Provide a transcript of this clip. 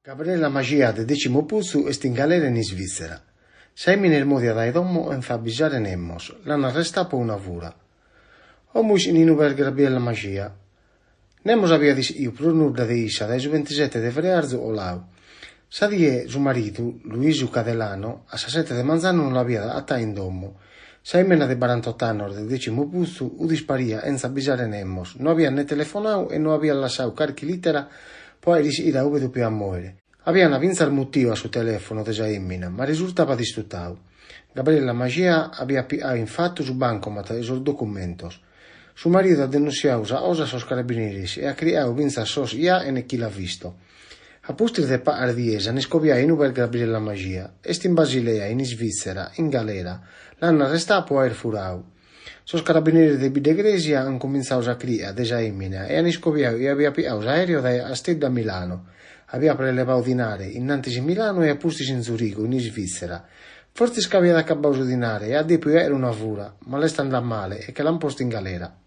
Gabriella Maxia de Decimoputzu est in galera in Isvìtzera. Sa èmina est mòdia dae domo sentza abisare nemos, l'ant arrestada pro una fura. Como ischint in ue est Gabriella Maxia. Nemos abiat ischidu prus nudda de issa dae su bintisete de frearzu coladu. Sa die su maridu, Luisu Cadelano, a sas sete de manzanu no l'abiat agatada in domo. Sa èmina de barantot'annos de Decimoputzu fut isparida sentza abisare nemos, no abiat ne telefonadu e no abiat lassadu carchi lìtera pro àere ischire a ue depiat mòere. Abiant fintzas mutidu a su telèfono de sa èmina, ma resurtabat istutadu. Gabriella Maxia abiat pigadu in fatu su bancomat e sos documentos. Su maridu at denuntziadu sa cosa a sos carabineris e at chircadu fintzas sos Ja e Chi l'ha visto. A pustis de pagas dies ant iscobiadu in ue est Gabriella Maxia. Est in Basilea, in Isvìtzera, in galera. L'ant arrestada pro àere furadu. Sos carabineris de Bidda 'e Crèsia ant cumintzadu sa chirca de sa èmina e ant iscobiadu chi abiat pigadu s'aèreu dae Casteddu a Milano. Abiat prelevadu dinare, in antis in Milano e a pustis in Zurigo, in Isvìtzera. Fortzis ca abiat acabadu su dinare e at dèpidu fàghere una fura, ma l'est andada male e che l'ant posta in galera.